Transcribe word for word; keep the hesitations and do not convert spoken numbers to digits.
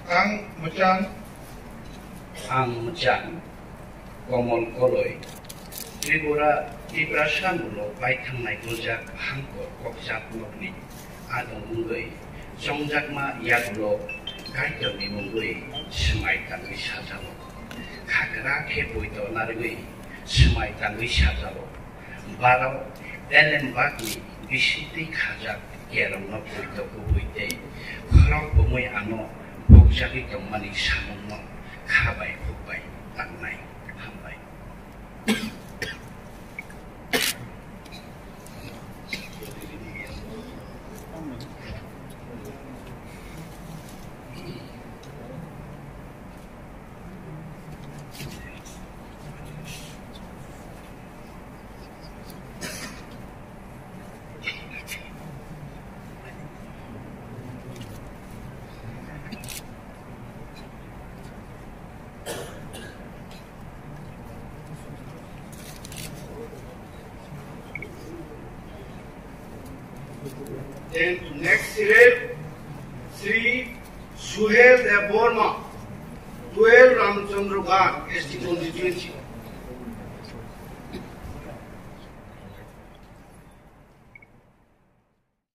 Ang Muchan. Ang Muchan, Komol Koloi, Tripura, Tiprasa mulo paithangnai gujak hangkor kokjak nokni adong wngwi chongjakma yagulo Kaitorni mungwi swmai tangwi sajao. Khagra khe poito narwgwi swmai tangwi sajao. Baro Elembakni bisingtwi khajak kerongno poito kubui tei khorok bumui ano bukjagwi tongmani samungno kha bai huk bai tangnai. Hambai. Then next serial, Sri Suhel Debbarma, twelve Ramchandra Ghat, S T constituency.